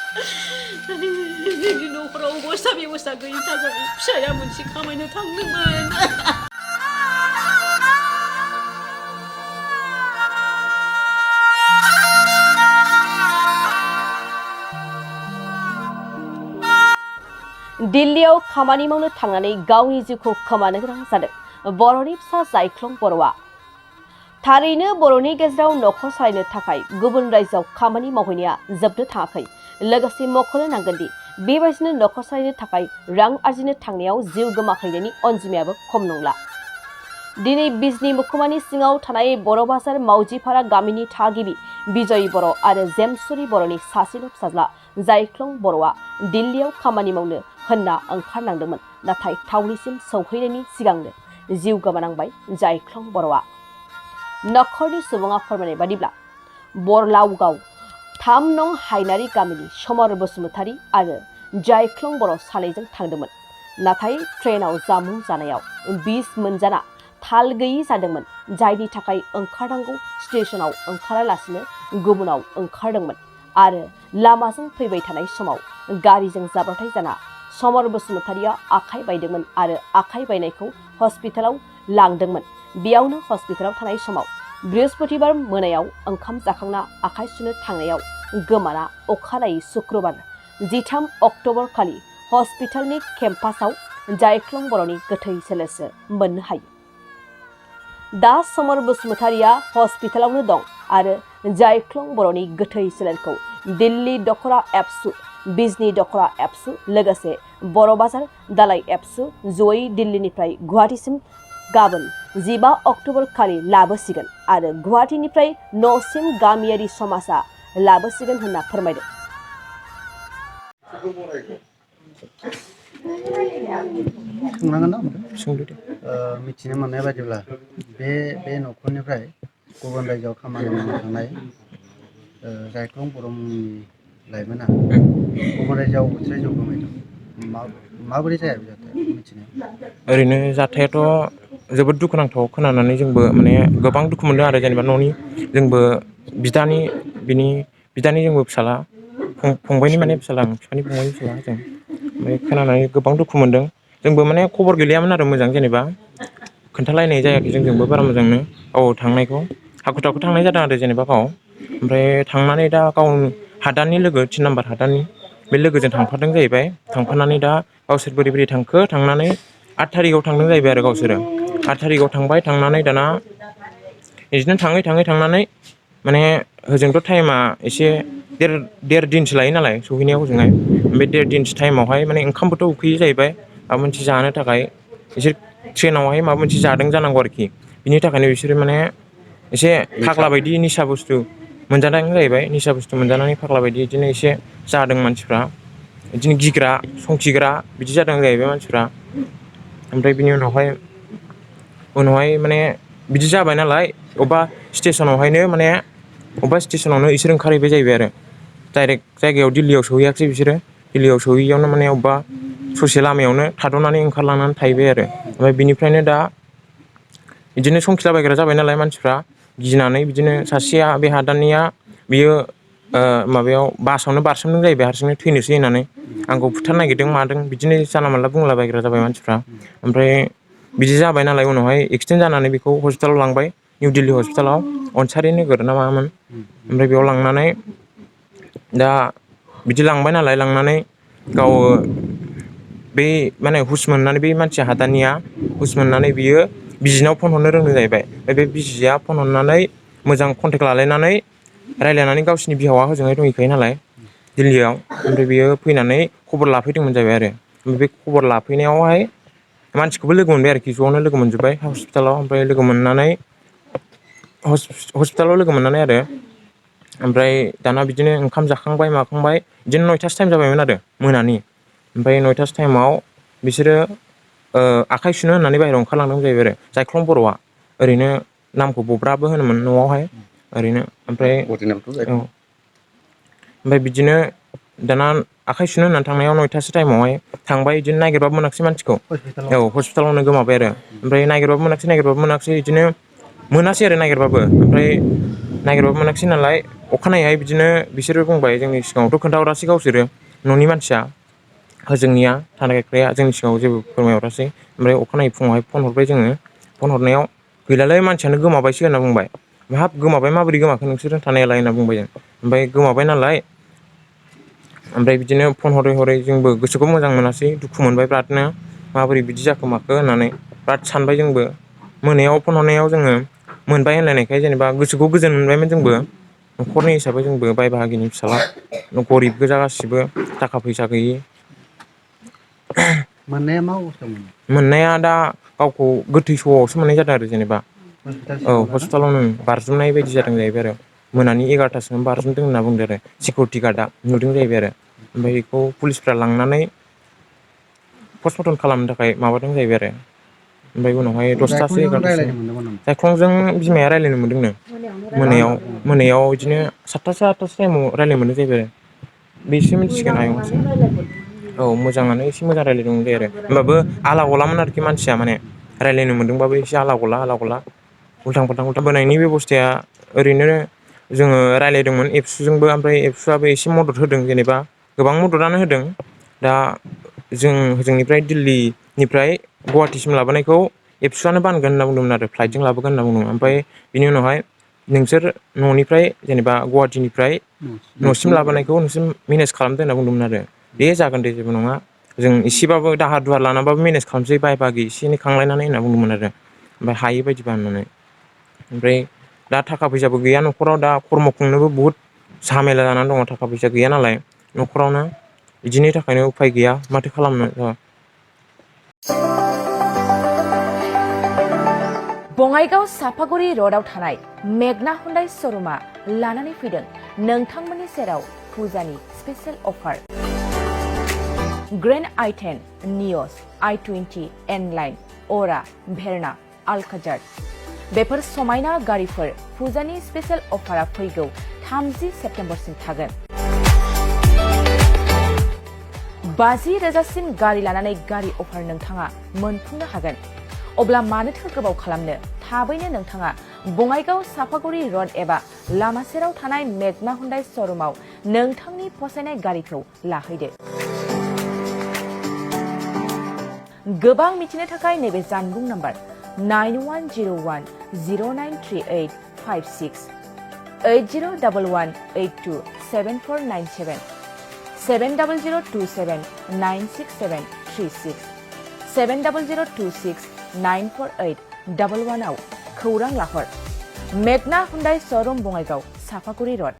जोंनि न'खराव अबस्था बेबस्था गैयिनि थाखाय फिसाया मोनसे खामायनो थांदोंमोन। दिल्लीयाव खामानि मावनो थांनानै गावनि जिउखौ खोमानो गोनां जादों बर'नि फिसा जायख्लं बर'आ। थारैनो बर'नि गेजेराव न'खर सालायनो थाखाय गुबुन रायजोआव खामानि मावहैनाया जोबनो थाङाखै। लोगोसे मख'नो नांगोनदि बेबायदिनो न'खर सालायनो थाखाय रां आरजिनो थांनायाव जिउ गोमाहैनायनि अनजिमायाबो खम नंला। दिनै बिजनी मुखुमानि सिङाव थानाय बर' बाजार मावजिपारा गामिनि थागिबि बिजय बर' आरो जेमसुरि बर'नि सासेल' फिसाज्ला जायख्लं बर'आ दिल्लीयाव खामानि मावनो होनना ओंखारलांदोंमोन। नाथाय थावनिसिम सौहैनायनि सिगांनो जिउ गोमानांबाय जायख्लं बर'आ। नखरनि सुबुङा फोरमायनाय बादिब्ला बरलावगाव 3 नं हायनारि गामिनि समर बसुमतारी आरो जायख्लं बर' सानैजों थांदोंमोन। नाथाय ट्रेनाव जामुं जानायाव बिस मोनजाना थाल गैयि जादोंमोन, जायनि थाखाय ओंखारनांगौ स्टेशनाव ओंखारालासिनो गुबुनाव ओंखारदोंमोन आरो लामाजों फैबाय थानाय समाव गारिजों जाब्रथाय जाना समर बसुमतारीया आखाइ बायदोंमोन आरो आखाइ बायनायखौ हस्पिटालाव लांदोंमोन। बेयावनो हस्पिटालाव थानाय समाव बृहस्पतिबार मोनायाव ओंखाम जाखांना आखाइ सुनो थांनायाव गोमाना अखानायै शुक्रबार 13 अक्ट'बर खालि हस्पिटालनि केम्पासाव जायख्लं बर'नि गोथै सोलेरसो मोननो हायो। दा समर बसुमतारीया हस्पिटालावनो दं आरो जायख्लं बर'नि गोथै सोलेरखौ दिल्ली दखरा एबसु, बिजनी दखरा एबसु लोगोसे बर' बाजार दालाइ एबसु जयै दिल्लीनिफ्राय गुवाहाटीसिम गाबोन 15 अक्ट'बर खालि लाबोसिगोन आरो गुवाहाटीनिफ्राय न'सिम गामियारि समाजा लाबोसिगोन होनना फोरमायदों। मिथिनो मोननाय बायदिब्ला बे न'खरनिफ्राय गुबुन रायजोआव खामानि मावनो थांनाय जायख्लं बर' मुंनि लाइमोना गुबुन रायजोआव बोथोरै जिउ गोमादों। माबोरै जाया बे जाथाया मिथिनाय? ओरैनो जाथायाथ' जोबोद दुखुनांथाव खोनानानै जोंबो माने गोबां दुखु मोनदों आरो जेनेबा न'नि जोंबो बिदानि जोंबो फिसाला फंबायनि माने फिसाला बिफानि फंबायनि फिसाला जों ओमफ्राय खोनानानै गोबां दुखु मोनदों। जोंबो माने खबर गैलायामोन आरो मोजां जेनेबा खोन्थालायनाय जायाखै जोंजोंबो बारा मोजांनो थांनायखौ हाखु दाखु थांनाय जादों आरो जेनेबा ओमफ्राय थांनानै दा गाव हादाननि लोगो 3 नाम्बार हादाननि बे लोगोजों थांफादों जाहैबाय। थांफानानै दा गावसोर बोरै थांखो थांनानै 8 थारिखआव थांदों जाहैबाय आरो गावसोरो 8 थारिखआव थांबाय। थांनानै दाना बिदिनो थाङै माने होजोंथ' टाइमा एसे देर दिनसो लायो नालाय सहैनायाव हजोंहाय। बे 1.5 दिनसो टाइमावहाय माने ओंखामबोथ' उखैयो जाहैबाय माबा मोनसे जानो थाखाय बिसोर ट्रेनावहाय माबा मोनसे जादों जानांगौ आरोखि। बिनि थाखायनो बिसोरो माने एसे फाग्ला बायदि निसा बुस्थु मोनजादों जाहैबाय। निसा बुस्थु मोनजानानै फाग्ला बायदि बिदिनो एसे जादों मानसिफ्रा बिदिनो गिग्रा संखिग्रा बिदि जादों जाहैबाय मानसिफ्रा। ओमफ्राय बिनि उनावहाय माने बिदि जाबाय नालाय अबेबा स्टेसनावनो बिसोर ओंखारहैबाय जाहैबाय आरो डाइरेक्ट जायगायाव दिल्लीयाव सहैयाखिसै बिसोरो। दिल्लीयाव सहैयावनो माने अबेबा ससे लामायावनो थाद'नानै ओंखारलांनानै थाहैबाय आरो। ओमफ्राय बिनिफ्रायनो दा बिदिनो संखिलाबायग्रा जाबाय नालाय मानसिफ्रा गिनानै बिदिनो सासेया बे हादाननिया बियो माबायाव बासावनो बारसोमदों जाहैबाय हारसिंनो थैनोसै होननानै आंखौ फुथारनो नागिरदों मादों बिदिनो जानला मानला बुंलाबायग्रा जाबाय मानसिफ्रा। ओमफ्राय बिदि जाबाय नालाय उनावहाय एक्सिडेन्ट जानानै बेखौ हस्पिटालाव लांबाय निउ दिल्ली हस्पिटालाव अनसारि नोगोर ना मामोन। ओमफ्राय बेयाव लांनानै दा बिदि लांबाय नालाय लांनानै गाव बे माने हुस मोननानै बे मानसिया हादाननिया हुस मोननानै बियो बिजिनाव फन हरनो रोंदों जाहैबाय। बे बिजिया फन हरनानै मोजां कन्टेक्ट लालायनानै रायज्लायनानै गावसिनि बिहावा हजोंहाय दंहैखायो नालाय दिल्लीयाव। ओमफ्राय बियो फैनानै खबर लाफैदोंमोन जाहैबाय आरो। बे खबर लाफैनायावहाय मानसिखौबो लोगो मोनबाय आरोखि ज'नो लोगो मोनजोब्बाय हस्पिटालाव। ओमफ्राय लोगो मोननानै हस्पिटालाव लोगो मोननानै आरो ओमफ्राय दाना बिदिनो ओंखाम जाखांबाय माखांबाय बिदिनो 9थासो टाइम जाबायमोन आरो मोनानि। ओमफ्राय 9थासो टाइमाव बिसोरो आखाइ सुनो होननानै बाहेरायाव ओंखारलांदों जाहैबाय आरो जायख्लं बर'आ। ओरैनो नामखौ बब्राबो होनोमोन न'आवहाय ओरैनो। ओमफ्राय ओमफ्राय बिदिनो दाना आखाइ सुनो होननानै थांनायाव 9थासो टाइमावहाय थांबाय बिदिनो नागिरबाबो मोनाखिसै मानसिखौ। हस्पिटालावनो गोमाबाय आरो। ओमफ्राय नागिरबाबो मोनाखिसै बिदिनो मोनासै आरो नागिरबाबो। ओमफ्राय नागिरबाबो मोनाखिसै नालाय अखानायैहाय बिदिनो बिसोरो बुंबाय जोंनि सिगाङावथ' खोन्थाहरासै गावसोरो न'नि मानसिया होजोंनिया थानाय गायख्राया जोंनि सिगाङाव जेबो फोरमायहरासै ओमफ्राय अखानायै फुङावहाय फन हरबाय जोङो फन हरनायाव गैलालै मानसियानो गोमाबायसो होनना बुंबाय हाब गोमाबाय माबोरै गोमाखो नोंसोरजों थानायालाय होनना बुंबाय जों ओमफ्राय गोमाबाय नालाय ओमफ्राय बिदिनो फन हरै हरै जोंबो गोसोखौ मोजां मोनासै दुखु मोनबाय बिरादनो माबोरै बिदि जाखो माखो होननानै बिराद सानबाय जोंबो मोनायाव फन हरनायाव जोङो मोनबाय होनलायनायखाय जेनेबा गोसोखौ गोजोन मोनबायमोन जोंबो न'खरनि हिसाबै जोंबो बाय बाहागिनि फिसाला गरिब गोजा गासिबो थाखा फैसा गैयि मोननाया मा अबस्थायाव मोनो मोननाया दा गावखौ गोथै सहआवसो मोननाय जादों आरो जेनेबा हस्पिटाल औ सिङाव ना हस्पिटालावनो बारजुमनाय बायदि जादों जाहैबाय आरो मोनानि 11थासोआवनो बारजुमदों होनना बुंदों आरो सिकिउरिटि गार्डआ नुदों जाहैबाय आरो ओमफ्राय बेखौ पुलिसफ्रा लांनानै पस्टमर्टम खालामनो थाखाय माबादों जाहैबाय आरो ओमफ्राय उनावहाय 10थासो जायख्लंजों 11थासो रायज्लायनो मोनदोंमोन नामा जायख्लंजों बिमाया रायज्लायनो मोनदोंनो मा होनना बुङो मोनायाव बिदिनो 7थासो 8थासो टाइमाव रायज्लायनो मोनदों जाहैबाय आरो बेसो मिथिसिगोन आयंसो औ मोजाङानो एसे मोजां रायज्लायदों आरो होमबाबो आला गलामोन आरोखि मानसिया माने रायज्लायनो मोनदोंबाबो एसे आला गला उल्थां फाल्थां बोनायनि बेब'स्थाया ओरैनो जोङो रायज्लायदोंमोन एबसुजोंबो ओमफ्राय एबसुआबो एसे मदद होदों जेनेबा गोबां मददआनो होदों दा जों जोंनिफ्राय दिल्लीनिफ्राय गुवाहाटिसिम लाबोनायखौ एबसुआनो बानगोन होनना बुंदोंमोन आरो फ्लाइटजों लाबोगोन होनना बुंदोंमोन ओमफ्राय बिनि उनावहाय नोंसोर न'निफ्राय जेनेबा गुवाहाटिनिफ्राय न'सिम लाबोनायखौ नोंसोर मेनेज खालामदो होनना बुंदोंमोन आरो दे जागोन दे जेबो नङा जों एसेबाबो दाहार दुहार लानाबाबो मेनेज खालामसै बाय बागि एसे एनै खांलायनानै होनना बुंदोंमोन आरो ओमफ्राय हायो बायदिबा होननानै ओमफ्राय दा थाखा फैसाबो गैया न'खराव दा खर्म खुंनोबो बुहुद झामेला जानानै दङ थाखा फैसा गैया नालाय न'खरावनो बिदिनि थाखायनो उफाय गैया माथो खालामनो बङाइगाव सापागुरि र'डआव थानाय मेगना हुन्डाइ श'रुमा लानानै फैदों नोंथांमोननि सेराव फुजानि स्पेशेल अफार ग्रेन्ड i10 नियस i20 N-Line अरा भेरना आल्काजार बेफोर समायना गारिफोर फुजानि स्पेशेल अफारा फैगौ 30 सेप्तेम्बरसिम थागोन 50,000सिम गारि लानानै गारि अफार नोंथाङा मोनफुंनो हागोन अब्ला मानोथो गोबाव खालामनो थाबैनो नोंथाङा बङाइगाव सापागुरि र'ड एबा लामा सेराव थानाय मेगना हुन्डाइ श'रुमाव नोंथांनि फसायनाय गारिखौ लाहैदो गोबां मिथिनो थाखाय नैबे जानबुं नाम्बार 9101093856 8011827497 700279673 70026948111 आव खौरां लाहर मेगना हुन्डाइ श'रुम बङाइगाव सापागुरि र'ड